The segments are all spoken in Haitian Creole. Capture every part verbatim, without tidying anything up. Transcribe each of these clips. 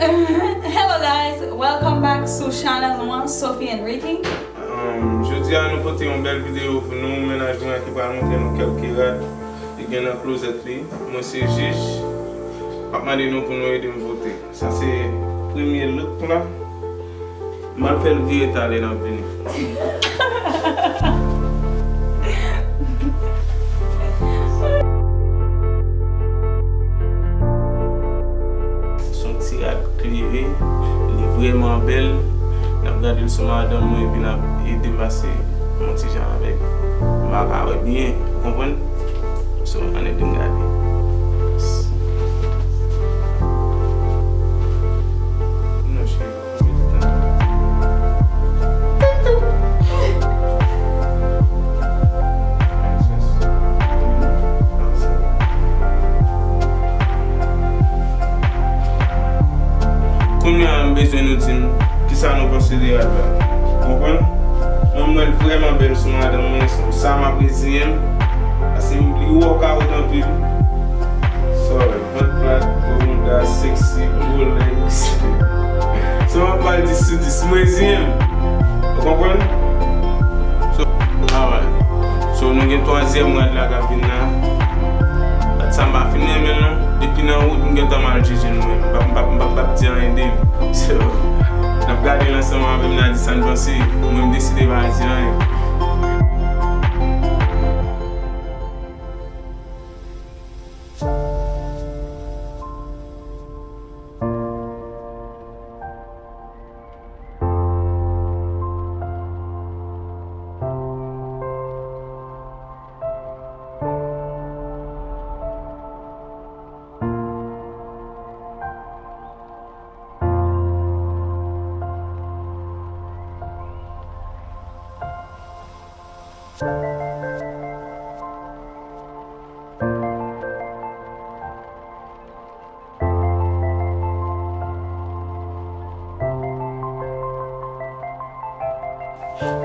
Hello guys, welcome back sou channel nou an, Sophie and Ricky. Um, jodi a nou pote yon bèl videyo pou nou, mennaj mwen ki pral montre nou kèk rad li gen nan klozèt li. Mwen se jij, m ap mande nou pou nou ede m vote. Sa se premye look la. M al fè l vire talè n ap vini. Se yon ti rad klere, li vrèman bèl. N ap gade l sou madanm mwen epi n ap ede m pase yon ti jan avèk. M pa ka wè byen, ou konprann? So, ann ede m gade. Non, cheri. Kounye a, m bezwen nou di m kisa nou panse de rad la. Ou konprann? Mwen, m wè l vrèman bèl sou madanm mwen, so sa m ap reziyen m. Paske li wòkawòt anpil. Sorry. Vant plat, gwo bouda, sexy, gwo legs. So, m ap ba l dis sou dis, m reziyen m. Ou konprann? So, alright. So, nou gen twazyèm rad la k ap vin la. Rad sa, m pa fin renmen l non. Depi nan wout, m gentan mal jije l mwen. M p ap, m p ap, m p ap, m p ap di anyen de li. So, n ap gade l ansanm avè m, n a di sa n panse. Mwen, m deside pa di anyen.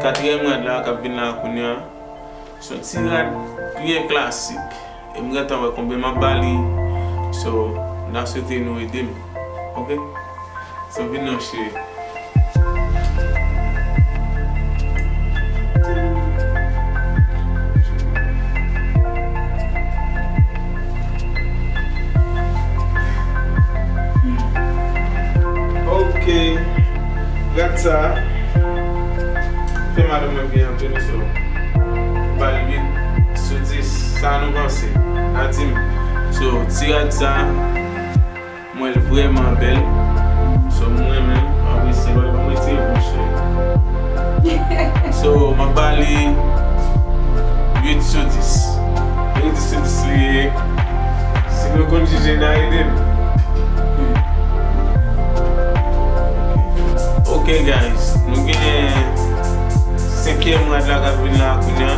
Katriyèm rad la k ap vin la kounye a. Se yon ti rad byen klasik. E m gentan wè konbyen m ap ba li. So, n a swete nou ede m. Oke? So, vin non, cheri. Ok. Gad sa. Fè madanm mwen byen anpil, so. Ba l uit sou dis. Sa nou panse? A di m. So, ti rad sa. M wè l vrèman bèl. So, m renmen l, m apresye l, m retire bouch li. So, m ap ba li uit sou dis. Uit sou dis li ye. Si nou konn jije, n a ede m. Ok, guys, nou gen senkyèm rad la k ap vin la kounye a.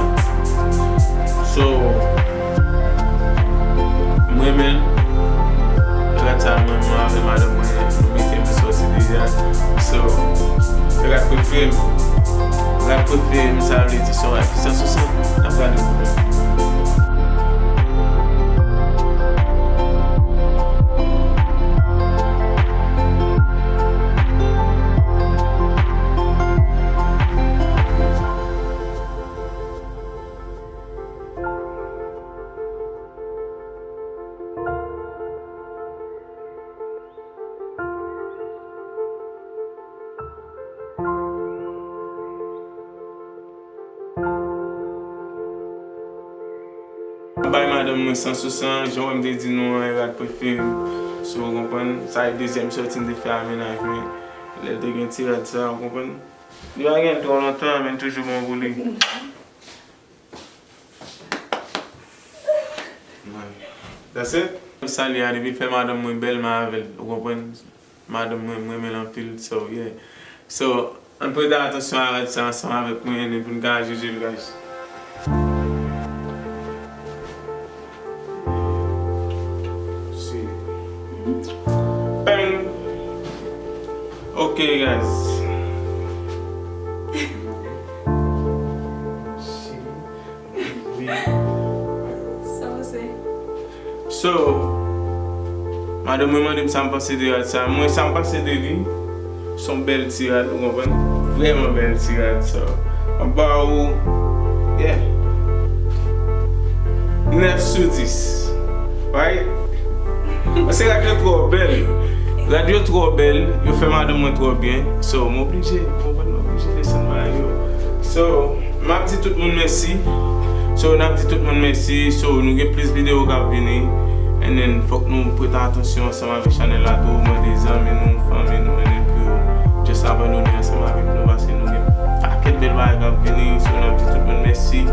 So, M renmen l. Rad sa, mwen, mwen avè madanm mwen, nou mete l sòti deja. So, rad prefere m. Rad prefere m, sa vle di se yon rad ki san sou san. N ap gade pou nou. M bay madanm mwen san sou san, jan w wè m te di nou an, e rad prefere m. Si w konprann, sa e dezyèm sòti m te fè a mennaj mwen. Lè l te gen ti rad sa, w konprann. Li pa gen twò lontan, men l toujou bon pou li. That's it. Sa li a, depi fè madanm mwen bèl, m avè l, ou konprann? Madanm mwen, m renmen l anpil, so, yeah. So, ann prete atansyon a rad sa ansanm avèk mwen, epi pou n ka jije l, guys. Si. Bang! Ok, guys. Wi. Sa w se? So, m Madanm mwen mande m sa m panse de rad sa. Mwen, sa m panse de li, se yon bèl ti rad, ou konprann? Vrèman bèl ti rad, so. Mwen ba ou, yeah. Nèf sou dis. Right? Paske rad yo twò bèl. Rad yo twò bèl, yo fè madanm mwen twò byen. So, m oblije, ou konprann, m oblije desann bagay yo. So, m ap di tout moun mèsi. So, n ap di tout moun mèsi. So, nou gen plis videyo k ap vini. And then, fòk nou prete atansyon ansanm avèk chanèl la tou. Mande zanmi nou, fanmi nou, and then pou yo just abòne ansanm avèk nou, paske nou gen pakèt bèl bagay k ap vini. So, n ap di tout moun mèsi.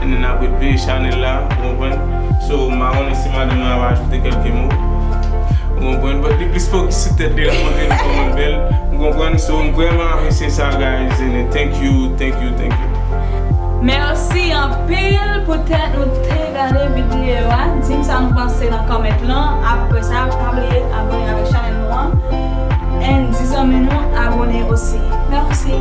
And then, n ap ret veye chanèl la, ou konprann? So, m pa konnen si madanm nan ap ajoute kèlke mo. Ou konprann? But li plis fokis sou tèt li, l ap montre nou kòman l bèl. Ou konprann? So, m vrèman apresye sa, guys, and thank you, thank you, thank you. Mèsi anpil poutèt nou te gade videyo a. Di m sa nou panse nan comment lan. Apre sa, pa bliye abòne avèk chanèl nou an. And di zanmi nou abòne osi. Mèsi.